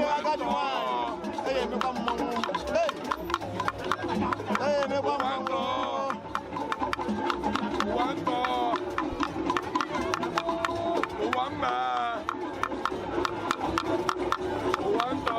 Nwunye agadi nwanyị eyi emekwa mmanwụ. Hey! Eyi emekwa mmanwụ. Ụwa ntọ, ụwa mma, ụwa ntọ.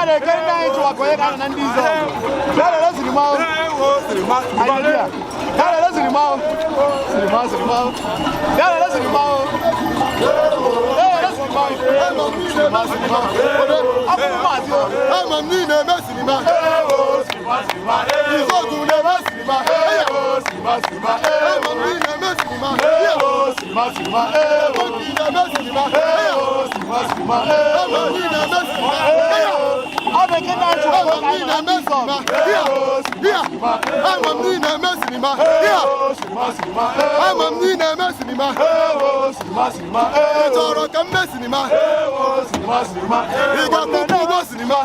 na-eke nne anyị chụwa ka onye ga-anọ na ndị izu ọgụ. Bịa lele sinima o. Anyị bịa. Bịa lele sinima o. Sinima, sinima o. Bịa lele sinima o. Ee, lele sinima o. Sinima, sinima. Ọ bụ maazị o. Ama m niile eme sinima. Izogu na-eme sinima. Ama m niile eme sinima. Monkey na-eme sinima. Ama m niile eme sinima. Ọ bụ eke nne anyị chụwa ka Ama m onye niile ga-anọ na eme ndị izu ọgụ. sinima. Ama m niile eme sinima. Ama m niile eme sinima. Ị chọrọ ka m mee sinima? Ị ga-akwụkwọ ụgwọ sinima?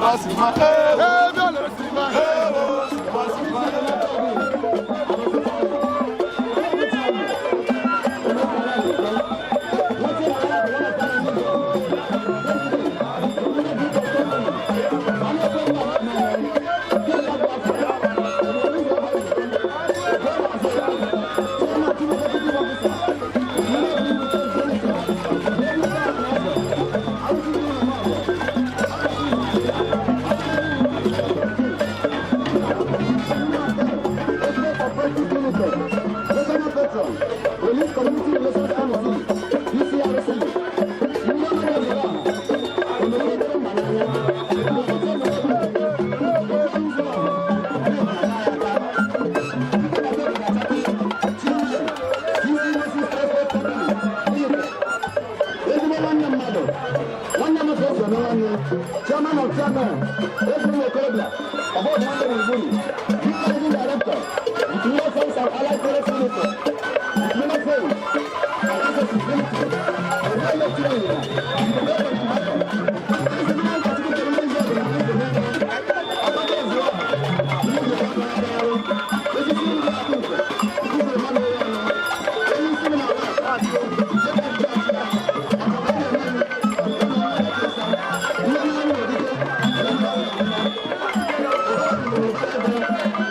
Ebe ọ lere sinima. Police Community Relations Committee, PCRC, ndị ọrụ ọzọ ezigbo nwanne mmadụ, nwanne m ka esi eme nwanne, chairman of chairman, ezigbo okorobịa ọbọdụ nwanne gburugburu, managing director, Victoria Films and Allied Products Limited, Victoria Films and Access Limited, Ọ̀gá Chinenye, Thank you.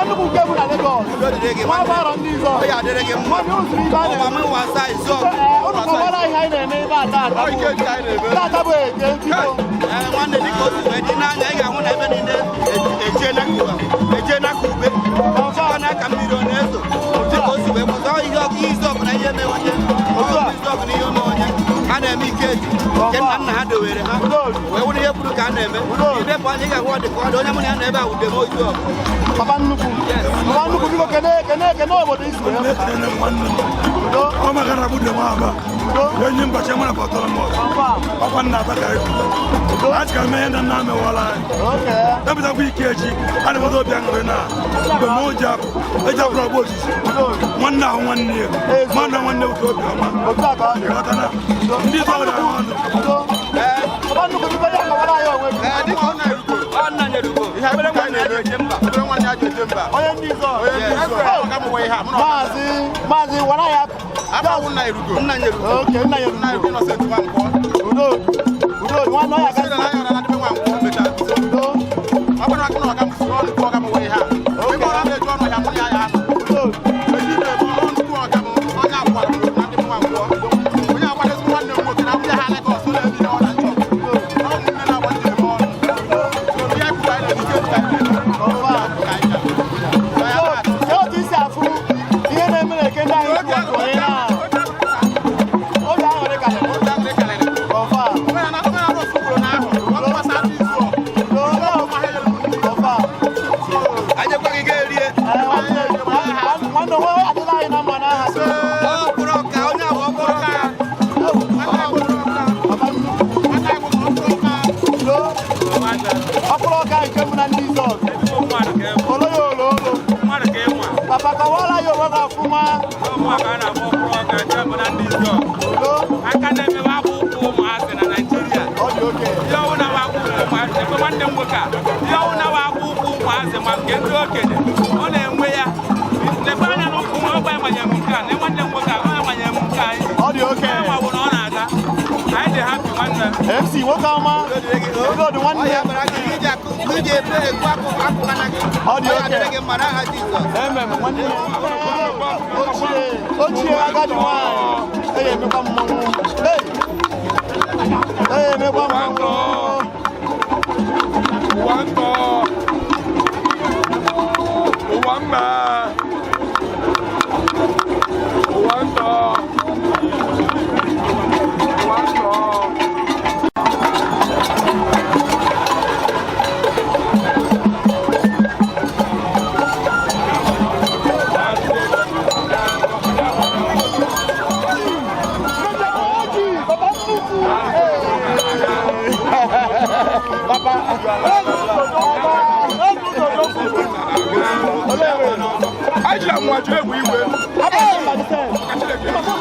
nnukwu nke bụ na Lagos. Udo dịrị gị Nwa nwanne. afọ ndị Izọ. Ọ ya adịrị gị mma. Nwanne unu siri ibe a Ọkwa na-eme. m wasa izu ọgụ. Ee, unu kọwara ihe anyị na-eme ebe a taata Ọ bụ. ike ka anyị na-eme. Taata bụ Eke, biko. Ee, nwanne, dịka o si wee dị n'anya, ị ga-ahụ na ebe niile ejiela ka ụwa, ejiela ka ube chịkwa n'aka mmiri ọ na-ezo dịka o si wee kwụsị. Ọ ihe ọgụ, ihe izu ọgụ na ihe eme onye. Ọ Otu a. izu ọgụ na ihe ome onye a na-eme Ikeji nke nna nna ha dowere ha wee wụrụ ihe kwuru ka a na-eme. Idepụ anya, ị ga-ahụ ọ dị ka ọ dị onye mụ na ya nọ ebe a wudem ozu ọgụ. Papa nnukwu. Papa nnukwu, biko, kene kene kene obodo isi wee pụta. Ekele nwanne m. Udo. Ọ maka na bụ dem aba. Udo. Enyi mba chairman of autonomous. Confirm. Ọkwa nna aba ka anyị. A chịkara m ihe nna nna mewala anyị. Okay. Epụtakwa Ikeji, a na-enweta obi aṅụrị na mgbe m o ji apụ, eji apụrụ ọgba osisi. Nwanne ahụ nwanne ya. Nwanne nwanne nwoke obi ọma. Otu a ka ọ dị. Ịghọtana? Ndị zọrọ ahụ ọnụ. Udo. Papa nnukwu, biko, ya kọwara anyị onwe gị. Ee, dịka ọ na-erugo. Ọ nna nyerugo. Ihe ebere nwanne ya ji eje mba. Ebere nwanne ya ji eje mba. Onye ndị Izọ. Onye ndị Izọ. Ọga m nwe ihe a, mụ na ọga. Maazị, maazị, wara ya. Aba awụ nna erugo. Nna nyerugo. Okay, nna ya. Nna erugo Innocent Nwankwọ. Udo. Udo, nwanne ọ ya Sị na gasị. anya na ndị Nwankwọ mechara guzo. Udo. Ọ bụrụ na ọga m siri ọnụ kwuo ọga m nwe ihe a. Ebe ọ na-eju ọnụ ya, mụ na ya ya anọ. Udo. Eji na-eme ọnụ nnukwu ọga m, onye akwara m na ndị Nwankwọ. Onye akwara ezigbo nwanne m nwoke na ndị ha Lagos, ọ na-ebi ihe ọ na-achọ. Ọ ụmụnne na-agba ndị eme ọnụ. So, ihe anyị kwuru anyị na-eme, Ikeji ka anyị na-eme. Ka anyị bịara. So, ya na-atụ. Kee otu isi afụ ihe na-eme na eke ndị anyị si atụ onye na obi aṅụrị karịrị. Obi aṅụrị karịrị. Confirm. Confirm. Anyekwa gị ga-erie. Ee, nwanne nwanne onwe adịla anyị na mma n'aha. Ọ kwụrụ ọka onye ahụ, ọ kwụrụ ọka. Papa nnukwu. Udo. Ọkpụrụ ọka nke mụ na ndị Izọ. Olo ya olo olo. Papa, kọwara ya onwe gị ọfụma. Udo. Aka na-emewe akpụ ụkwụ ụmụazị na Naịjirịa. Ọ dị oke. Ihe ọwụ na-awa akpụ ụkwụ ụmụazị, ekwe nwanne m nwoke a, ihe ọwụ na-awa akpụ ụkwụ ụmụazị ma nke ndị okenye, ọ na-enwe ya. Lekwa anya n'ụkwụ m, ọgba ịmanye m nke a, na nwanne m nwoke a, ọ ịmanye m nke a. Ọ dị oke. Ya ma ọ bụ na ọ na-aga. Anyị dị happy, nwanne. MC nwoke ọma. Udo dị Ọ nwanne. ya bara gị iji akụ iji ebe ekwu akụ akụkana gị. Ọ dị Ọ ya oke. adịrị gị mma n'aha Jizọs. Emem nwanne. Ochie ochie agadi nwanyị. Eya emekwa mmọnwụ. Hey! Eya emekwa mmọnwụ. Ụwa ntọ. Ụwa mma. Ụwa ntọ. Ụwa ntọ. Papa nnukwu. Papa. Anyị ji amụma jiri egwu igwe. Ka Chineke. Papa.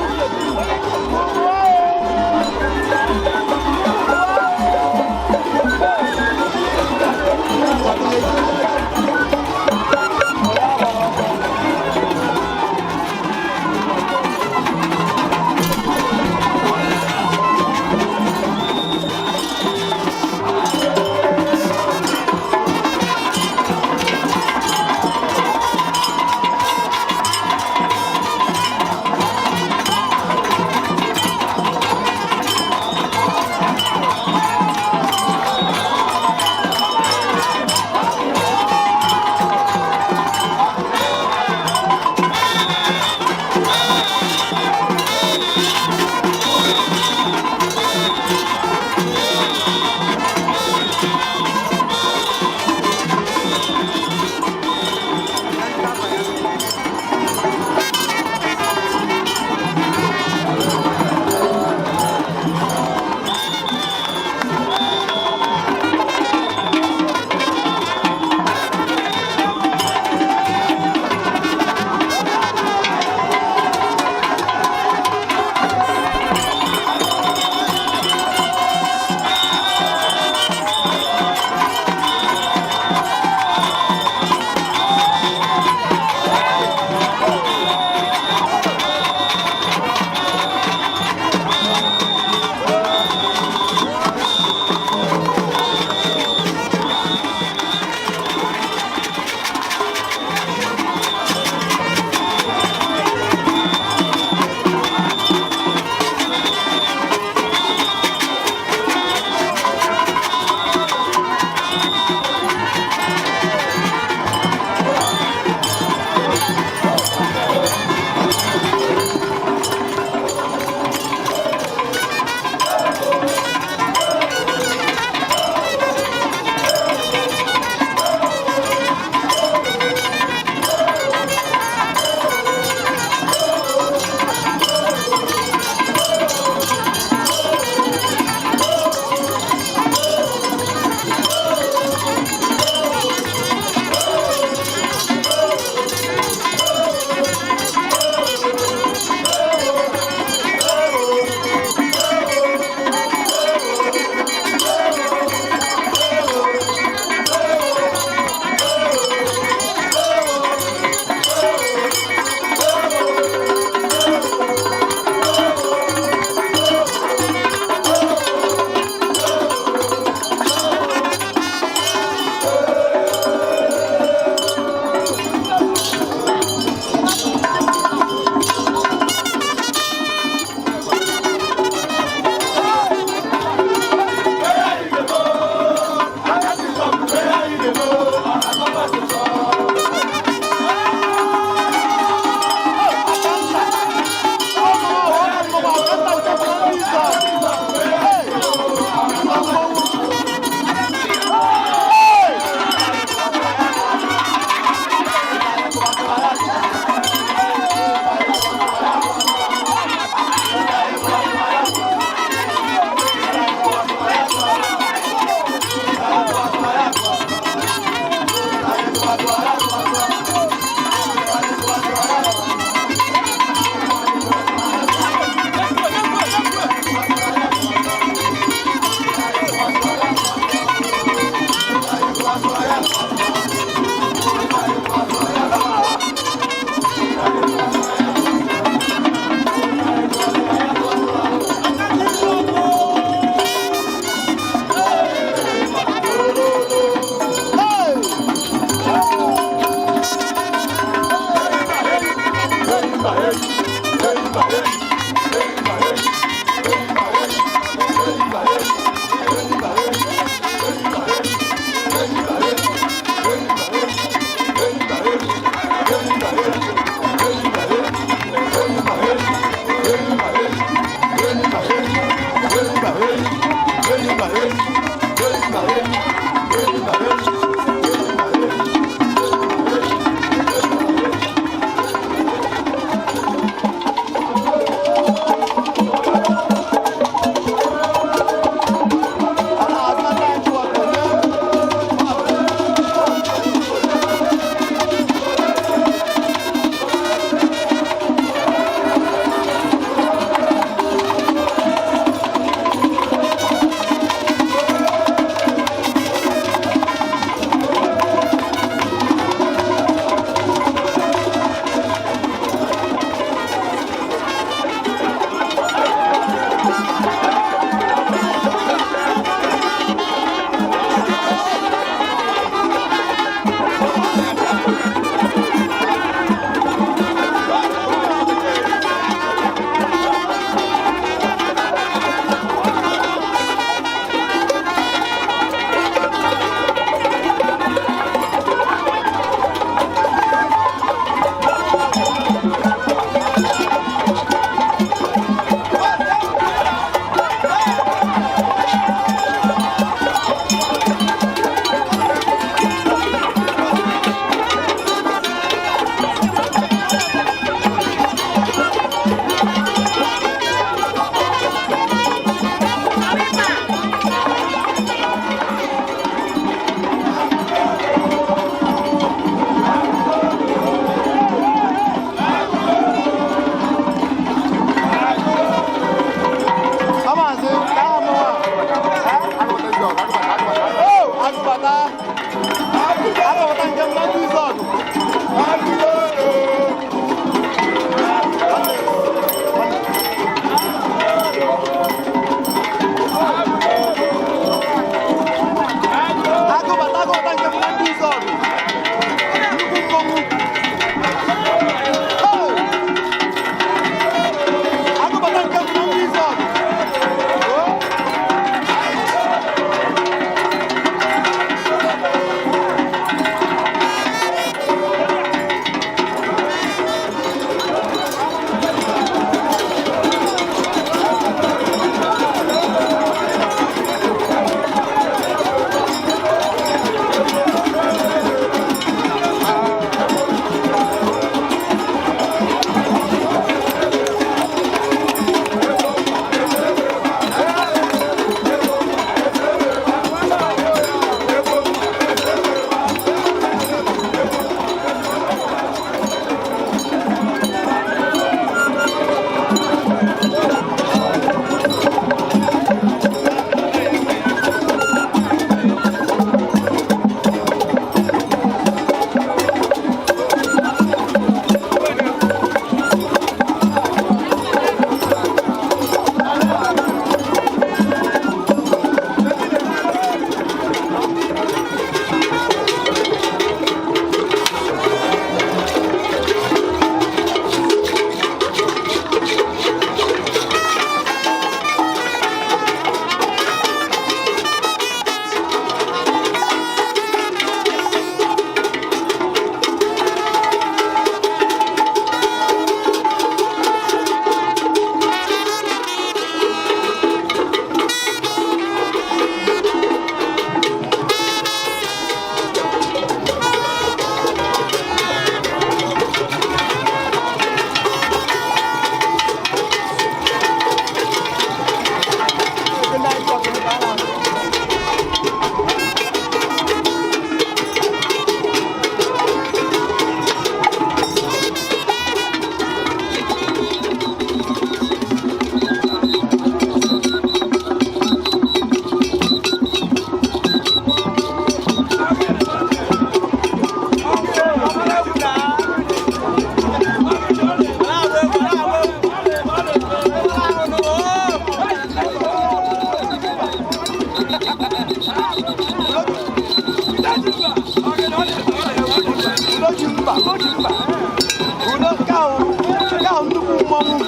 Mmọnwụ.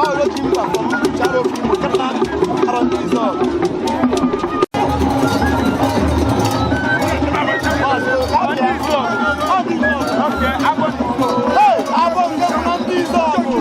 Ọ roji mba from Charo Imo, kata arọ ndị Izọgụ. Hey, abọ nke bụ na ndị Izọgụ.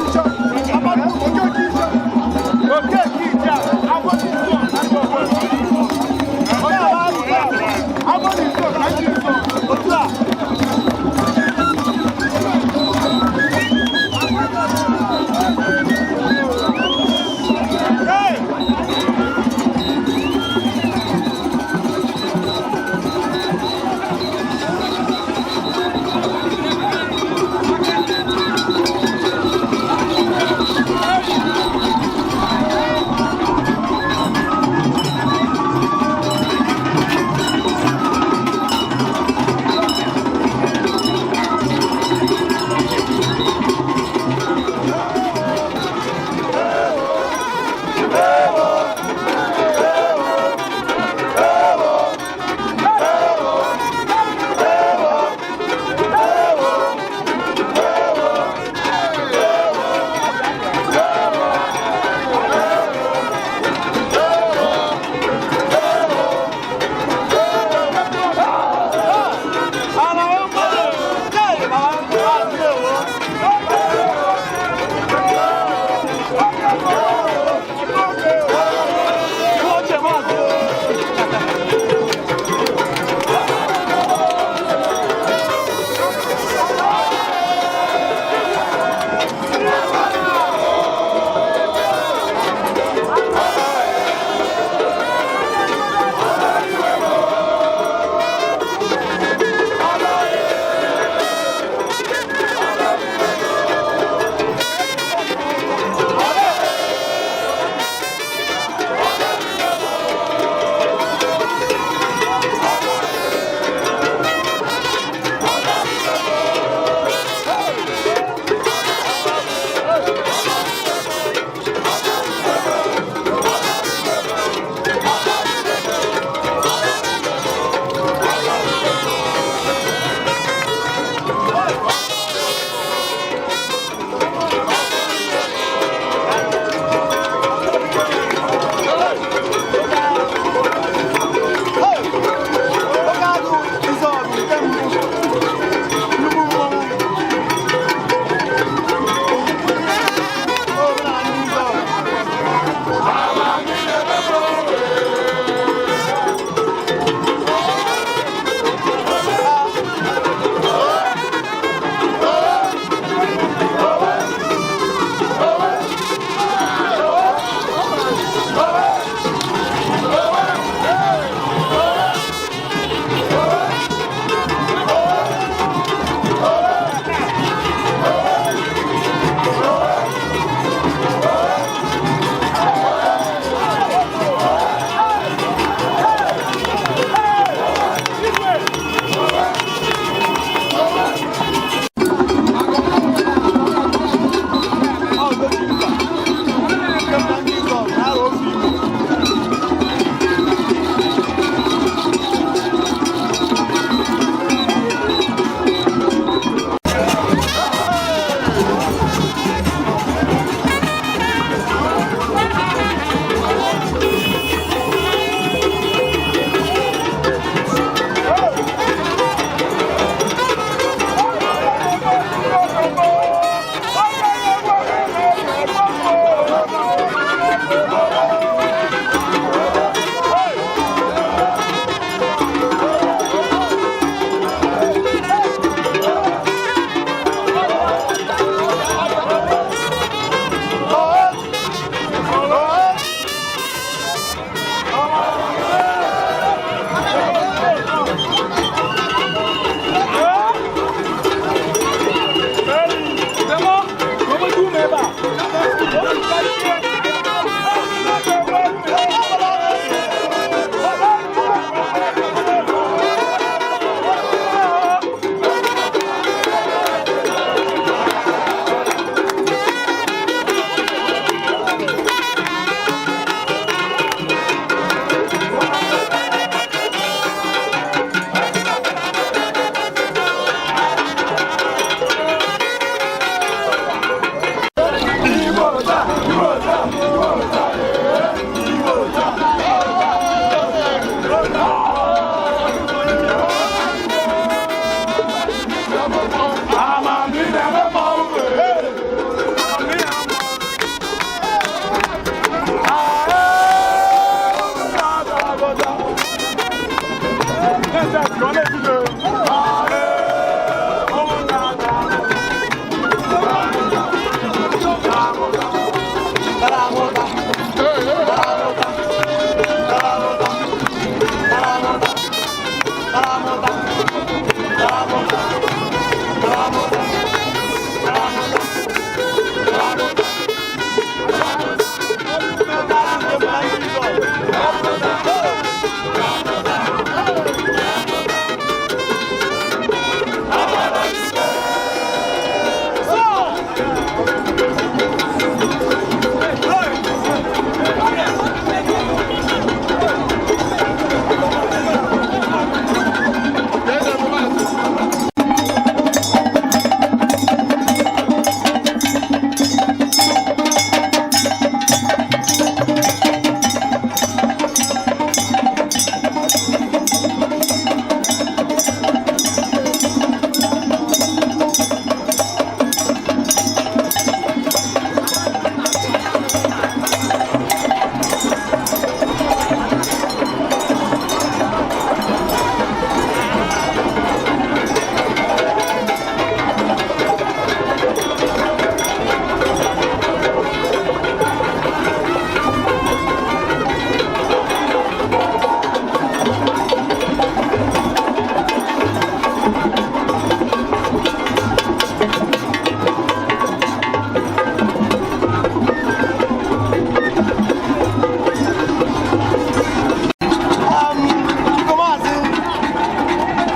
Biko maazị,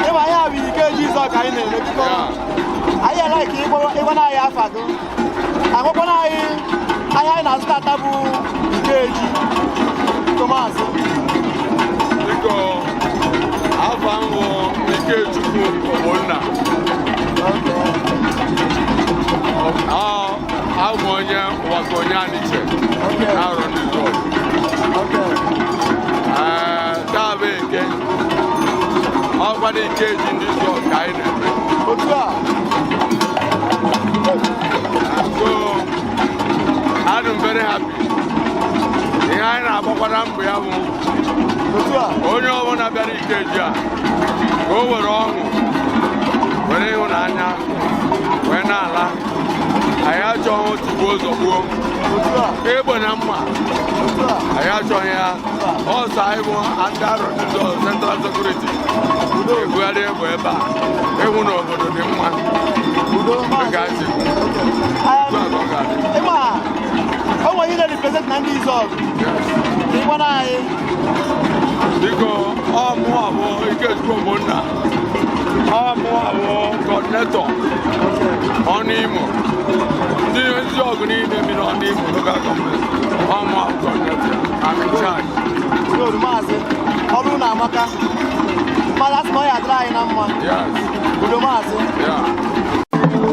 ịma ihe a bụ Ikeji Izuogu anyị na-eme. Biko, anyị alaiki ịgwana anyị afa gị, agwakwana anyị ahịa anyị na-azụta ata bụ Ikeji. Biko maazị. Biko, afa m bụ Ikechukwu Ogbonna. Abụ m onye Ụwakọnye Aniche na-arụ ndị Izuogu. Ee, taa bụ Eke, ọkwa na Ikeji ndị Izuogu ka anyị na-eme. Otu a. So adị m very happy. Ihe anyị na-agbakwara mbọ ya bụ Otu a. onye ọbụla bịara Ikeji a, ka o were ọṅụ, were ịhụnanya wee na-ala. Anyị achọghị otigbuo zọgbuo, Otu a. egbe na mma. Otu a. Anyị achọghị ya. Ọsọ anyị bụ ndị Arọ Central Security ebugharị egbe ebe a ịhụ na obodo dị mma. Udo maazị. Dịka anyị si kwu. Otu a ka ọ ga-adị. Ịma o nwere ihe na-represent na ndị Izuogu, ka ịgwana anyị. Biko, ọ mụọ bụ Ikechukwu Ogbonna, ọ mụọ bụ coordinator ọnụ Imo, ndị ndị ọgụ niile bi n'ọnụ Imo Local Government. Ọ mụọ bụ coordinator. I'm in charge. Udo maazị, ọrụ na amaka mmadụ asị na ọ ya adịrị anyị na mma. Yes. Udo maazị. Yeah.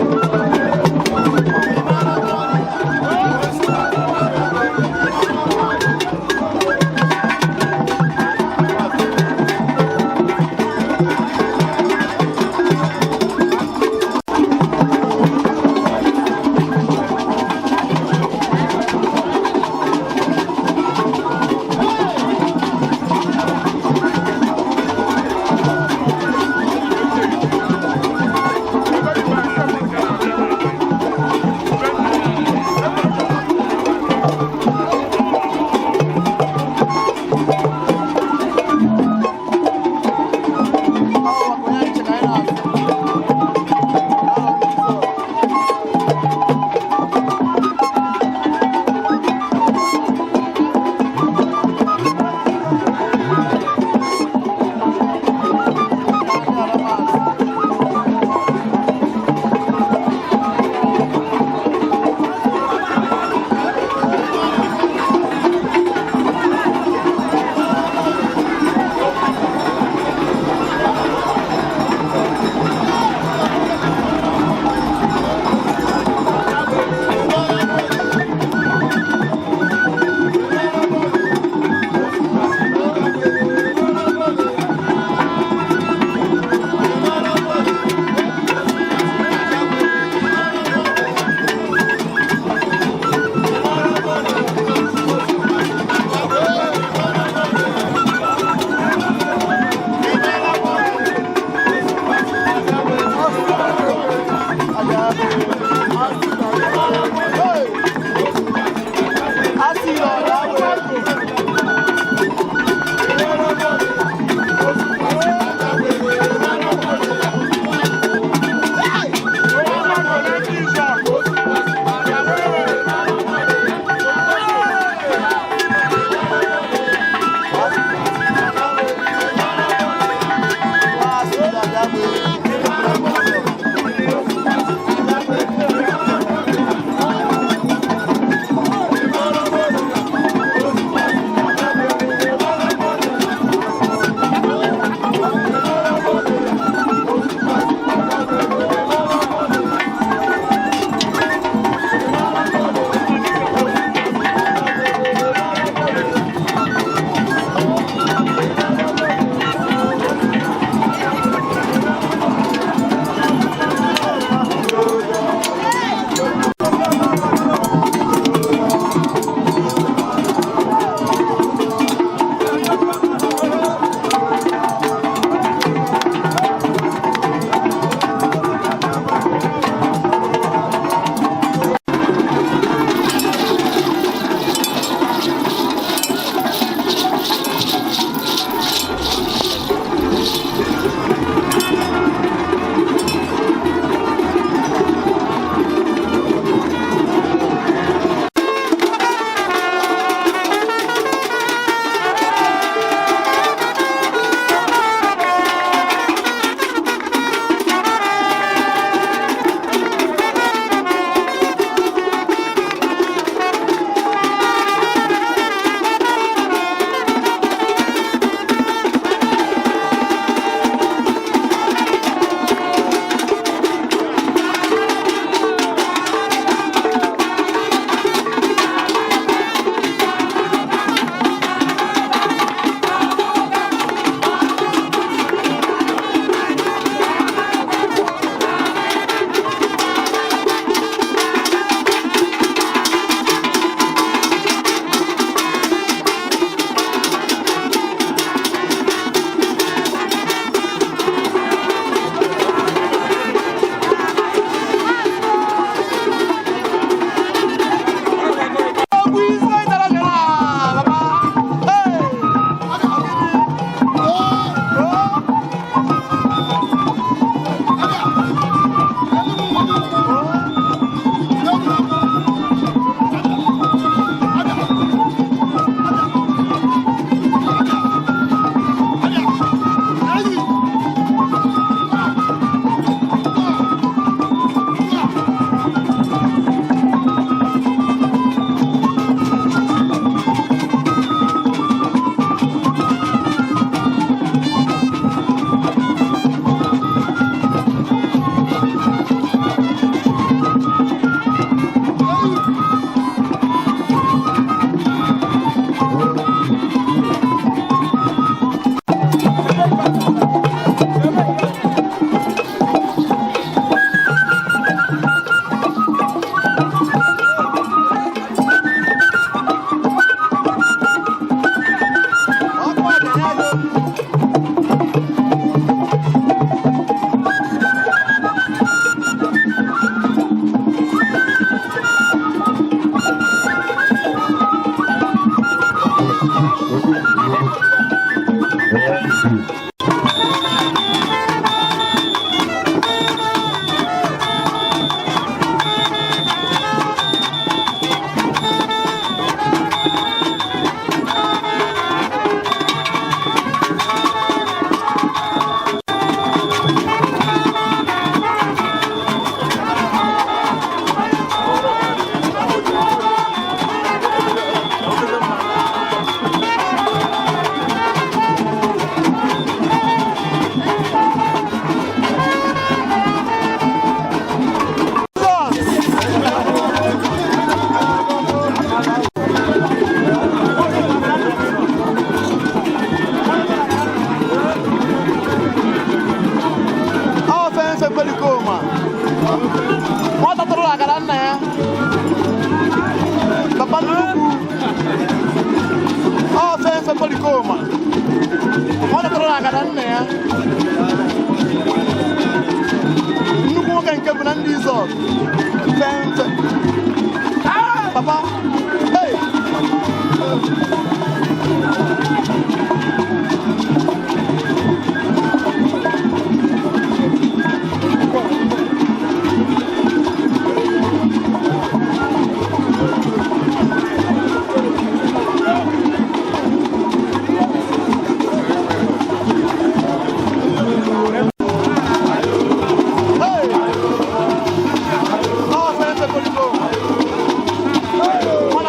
Kolikoma. Ọ natara na agada nna ya. Nnukwu nwoke nke bụ na ndị Izọl. Mfe mfe. Papa. Hey! Hey! Ọ mfe mfe Kolikoma. Ọ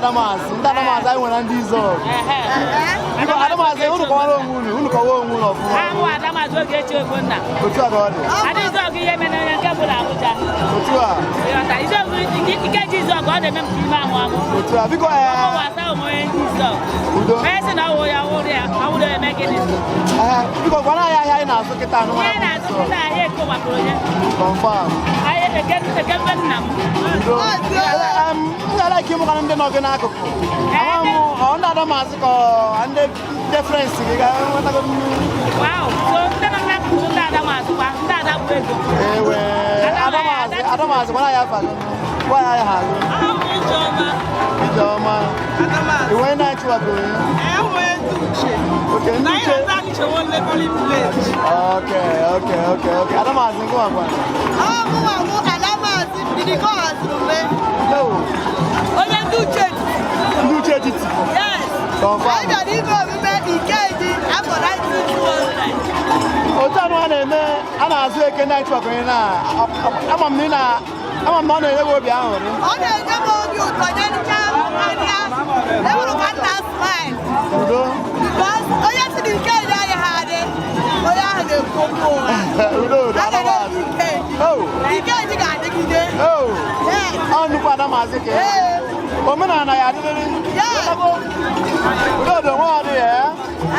Adamazi, ndị Adamazi anyị nwere ndị Izọgụ. Biko Adamazi, unu kọwara onwe unu, unu kọwaa onwe unu ọfụma. Ahụ Adamazi Ogechi Ogbonna. Otu a ka ọ dị. Ada Izọgụ ihe mere onye nke bụ na Abuja. Otu a. Ịghọta, Izọgụ ike ji Izọgụ ọ na-eme m ka ime ahụ ahụ. Otu a, biko ee. Ọmụ wasa ụmụ onye ndị Izọgụ. Udo. Onye sị na ọwụ ya wụrụ ya, ọ wụrụ ya eme gịnị? Ee, biko gwara anyị ahịa anyị na-azụ kịta anụ. Ihe na-azụ kịta ahịa eko wakporo onye. Confirm. Ahịa eke eke mbe nna m. Udo. Em, m ga-ala ike ịmụkwana ndị nọ gị n'akụkụ. Ama m, ọ ndị Adamazi ka ọ ndị ndị friends gị ga-enwetago mmiri. Wow, so ndị nọ n'akụkụ ndị Adamazi kwa, ndị Ada bụ ego. Ewe, Adamazi, Adamazi gwara anyị afa gị. Gwa anyị aha gị. Ijeọma. Ị nwere na-achịwago ya? Okay, ndị uche. Okay. Adamazi nke wakwa. No. Onye ndị uche. Ndị uche etiti. Yes. Confirm. Anyị bịara ime omume Ikeji afọ 1929. Otu anụ a na-eme a na-azụ eke ndị anyị chụwakọnye na ama m na ị na ama m na ọ na-enye gị obi aṅụrị. Ọ na-enye m obi ụtọ nye ncha anya. Enwere ka nna smile. Udo. Because onye si na Ikeji anyị ha adị, onye ahụ na-ekwu okwu ụgha. Udo udo A ga Adamazi. na-eme Ikeji. Oh. Ikeji ga-adịgide. Oh. Yes. Ọ nnukwu Adamazi ka ị. Omenala ya adịrịrị. Yes. Udo udo nwa ọ dị ya. Ah.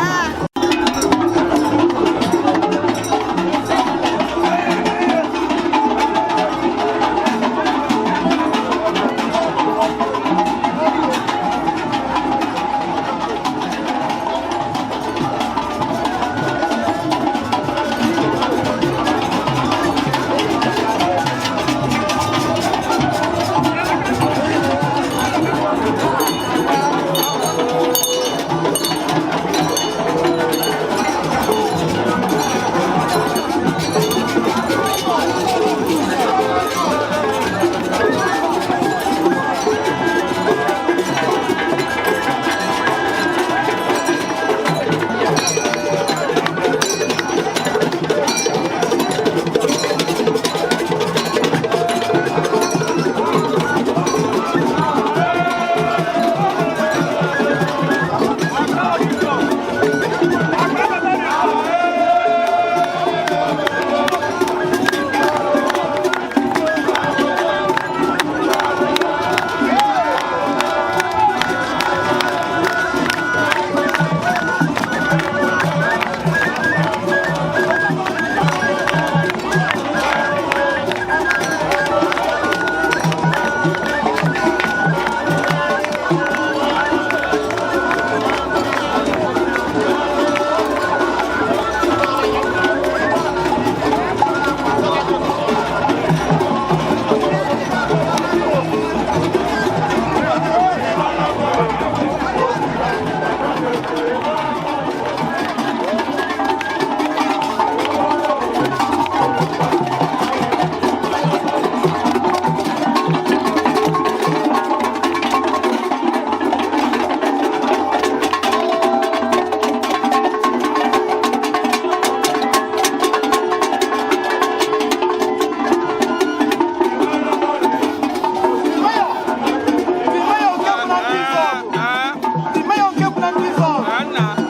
The mayor nke bụ na ndị Izọgụ.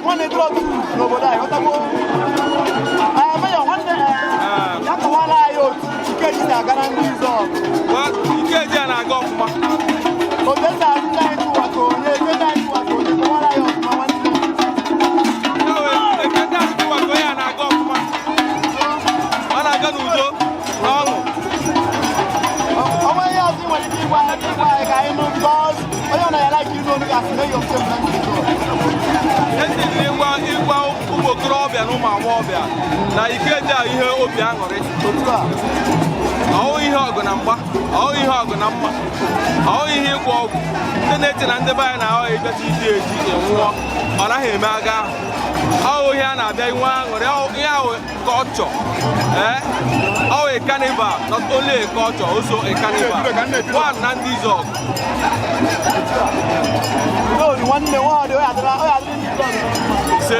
Nwanne dịrọ tu n'obodo anyị, ghọtago? Ee, mayor, nwanne, ee, ya kọwara anyị otu Ikeji si aga na ndị Izọgụ. Ikeji a na-aga ọfụma. Otu esi azụ ndị anyị chụwa ka onye, eke ndị anyị chụwa ka onye, kọwara anyị ọfụma nwanne. Eke ndị anyị chụwa ka onye a na-aga ọfụma. Ọ na-aga n'udo na ọṅụ. Ọnwa ihe ọzọ ị nwere ike ịgwa anyị ịgwa anyị ka anyị nụ because onye ọ na ya like ịnụ olu gasị mayor nke bụ na ndị Izọgụ. Esiri ịgwa ịgwa ụmụ okorobịa na ụmụ agbọghọbịa na Ikeji a ihe obi aṅụrị. Otu a. Ọwụ ihe ọgụ na mgba, ọwụ ihe ọgụ na mma, ọwụ ihe ịgwọ ọgwụ. Ndị na-eche na ndị be anyị na-ahọ ịbịacha iji eji enwụọ, ọ naghị eme aga ahụ. Ọwụ ihe a na-abịa inwe aṅụrị, ọwụ ihe ahụ culture. Eh? Ọwụ a carnival, not only a culture, also a carnival. One na ndị Izọgụ. Udo dị nwanne nwa ọ dị, ọ ya adịrị ọ ya adịrị ndị Izọgụ mma. Ise.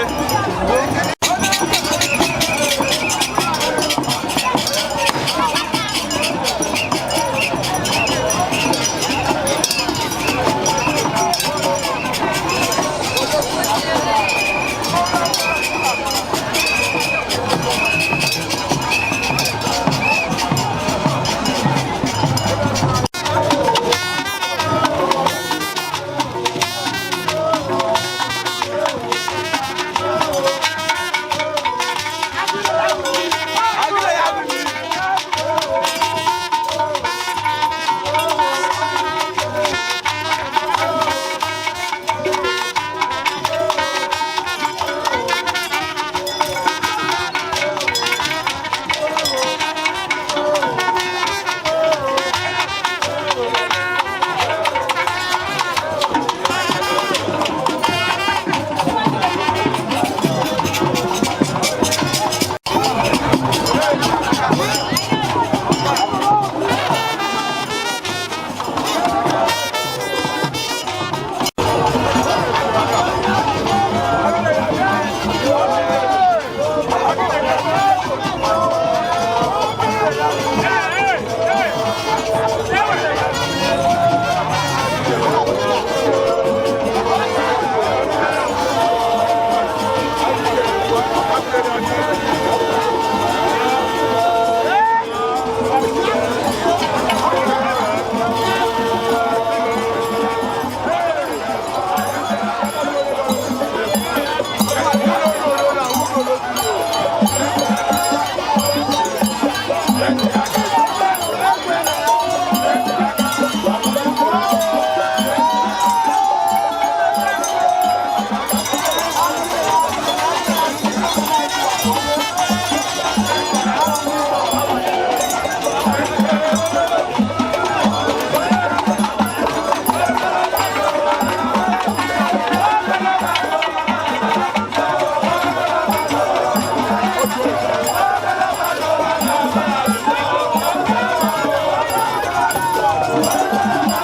Thank Thank you.